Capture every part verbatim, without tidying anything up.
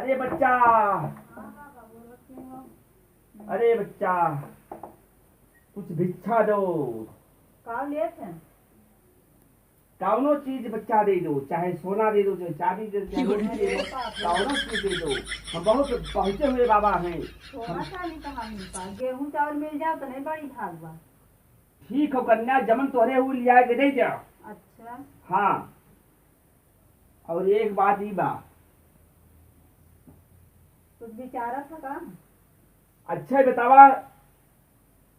अरे बच्चा, अरे बच्चा, कुछ भिक्षा दो। का लेत है? कौनो चीज बच्चा दे दो, चाहे सोना दे दो, चाहे चांदी दे दो, चाहे रोटी दे दो, कौनो चीज दे दो। हम बहुत पहुँचे हुए बाबा हैं। सोना चांदी कहाँ मिलता? गेहूं चावल मिल जाओ तो नहीं बड़ी भाग बा। ठीक हो कन्या, जमन तोहरे उ लिया के दे दे। अच्छा। हाँ, और एक बात ई बा। कुछ विचारत है का? अच्छा बतावा,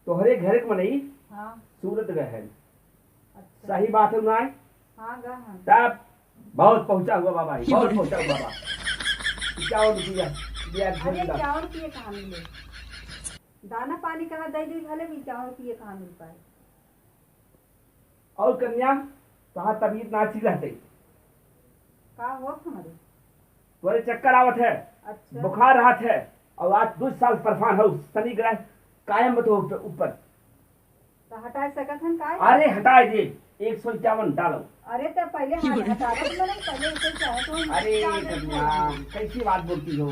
तोहरे घर के मनई हाँ। सूरत गए हैं। अच्छा। सही बात है ना? हाँ, गए हैं। तब बहुत पहुँचा हुआ बाबा है, बहुत पहुँचा हुआ बाबा। इक्यावन रुपया दिया, अरे, इक्यावन रुपये कहाँ मिले? दाना पानी कहाँ दे दी, भले भी इक्यावन रुपये कहाँ मिल पाए? और कन्या, तोहार तबीयत ना ठीक रहते। का होत हमरे? तोरे चक्कर आवत है, अच्छा। बुखार रहत है, और आज दो साल परेशान हो, शनि ग्रह कायम बा तोहरे ऊपर। तो हटाए सकत हन का? अरे हटाए दे, एक सौ इक्यावन डालो। अरे तो पहले हट-, हटावत में नहीं, पहले इसे चाहे तो हम अरे इक्यावन कन्या, छोड़ दे। कैसी बात बोलती हो?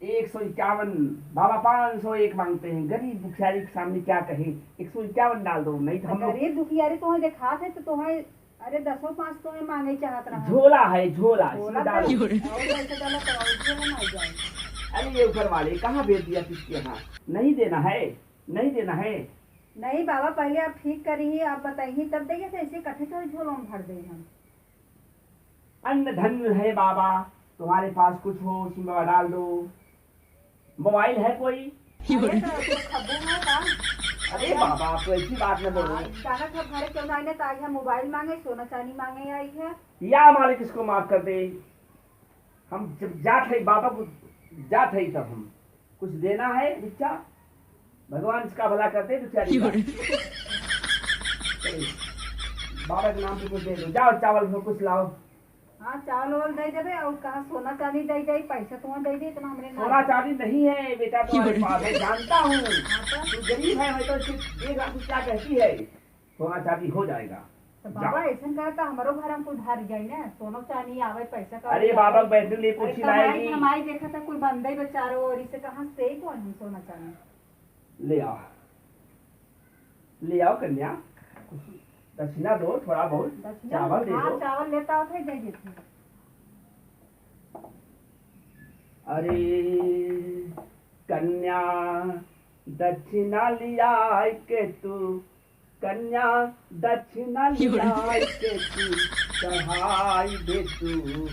एक सौ इक्यावन, बाबा पाँच सौ एक मांगते हैं, गरीब दुखियारी के सामने क्या कहे, एक सौ इक्यावन डाल दो, नहीं तो हम लोग गरीब दुखियारी तोहे देखात है तो तोहे, अरे दसो पाँच तोहे मांगे चाहत रहा। झोला है, झोला, झोला इसमें डालो। तो और पैसे डालो तो और झोला में आ जाए। अरे ये ऊपर वाले कहाँ भेज दिया किसके यहाँ? नहीं देना है, नहीं देना है। नहीं बाबा, पहले आप ठीक करी, आप बताइए तब देखिए, तो ऐसे कठे थोड़ी झोलों में भर दे हम। अन्न धन है बाबा, तुम्हारे पास कुछ हो उसमें डाल दो। मोबाइल है कोई? अरे तो, तो खब्बू है का? अरे बाबा, आप तो ऐसी बात न बोलो। हाँ, जाना था घरे क्यों ना आइने, तो आई है मोबाइल मांगे, सोना चांदी मांगे आई है। या मालिक इसको माफ कर दे। हम जब जात है बाबा को, जात है तब हम कुछ देना है भिक्षा, भगवान इसका भला करते हैं बेचारी का। चलो, बाबा के नाम पे कुछ दे दो, जाओ चावल हो कुछ लाओ। हाँ, चावल वावल दे देबे और कहा सोना चांदी दे दे, पैसा तुम्हें दे दे, इतना हमरे नाम सोना पे। चांदी नहीं है बेटा तुम्हारे पास, मैं जानता हूँ। हाँ, तो? तू गरीब है, मैं तो सिर्फ एक लाख रुपया कहती है। सोना चांदी हो जाएगा। तो बाबा, जाओ। ऐसन करे तो हमरो घर में कुछ धर जाई ना, सोनो चांदी आवे, पैसा का अरे बाबा, बैठने लिए अरे कुर्सी कमाई लाएगी। धमाई देखा था, कोई बंदे बेचारो, और इसे कहाँ से ही कौन हम सोना चांदी? ले आओ, ले आओ कन्या, कुछ दक्षिणा दो, थोड़ा बहुत दक्षिणा? चावल दे हाँ, दो। चावल लेता होता है, दे देते हैं। अरे कन्या, दक्षिणा लियाय के तू, कन्या, दक्षिणा लियाय के तू, चढ़ाई दे तू,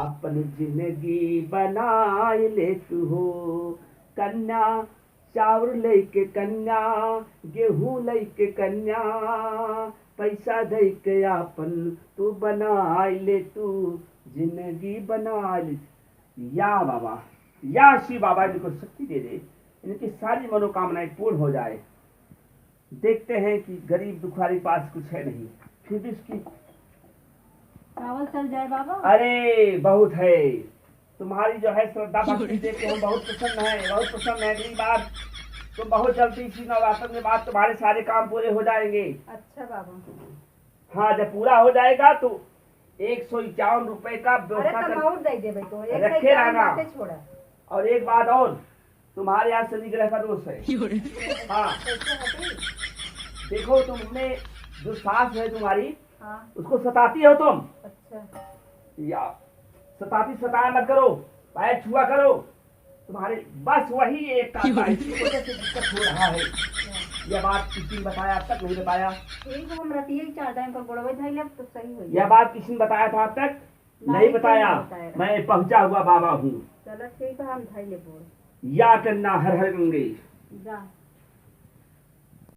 अपन जिंदगी बनाय ले तू हो। कन्या, चाउर लेके कन्या, गेहूं लेके कन्या, पैसा दे के आपन तू बनाय ले तू, जिंदगी बनाय ले। या बाबा, या शिव बाबा इनको शक्ति दे दे, इनकी सारी मनोकामनाएं पूर्ण हो जाए। देखते हैं कि गरीब दुखारी पास कुछ है नहीं, फिर भी उसकी चावल चल जाए बाबा। अरे बहुत है, तुम्हारी जो है श्रद्धा भक्ति देख के हम बहुत प्रसन्न हैं, बहुत प्रसन्न हैं। अगली बार तुम बहुत जल्दी इसी नवरात्र के बाद तुम्हारे सारे काम पूरे हो जाएंगे। अच्छा बाबा। हाँ, जब पूरा हो जाएगा तो एक सौ इक्यावन रुपए का अरे व्यवस्था तब कर और दे देबे तो, एक सौ इक्यावन रखे रहना। बातें छोड़ा। और एक बात और, तुम्हारे यहाँ शनि ग्रह का दोष है। हाँ। कैसे हटी? देखो, तुमने जो सास है तुम्हारी, हाँ। उसको सताती हो तुम। अच्छा। या सताती सताया मत करो, पैर छुआ करो। तुम्हारे बस वही एक काम है, इसी वजह से दिक्कत हो रहा है। अच्छा। यह बात किसी ने बताया, अब तक नहीं बताया। ठीक है, हम रतिये ही चार टाइम पर गोड़वे धई लेब तो सही हो यह जाए। बात किसी ने बताया था अब तक? नहीं नहीं, बताया। नहीं बताया। मैं पहुंचा हुआ बाबा हूँ। चलो ठीक है, हम धई ले बोल। या कन्या हर हर गंगे। जा।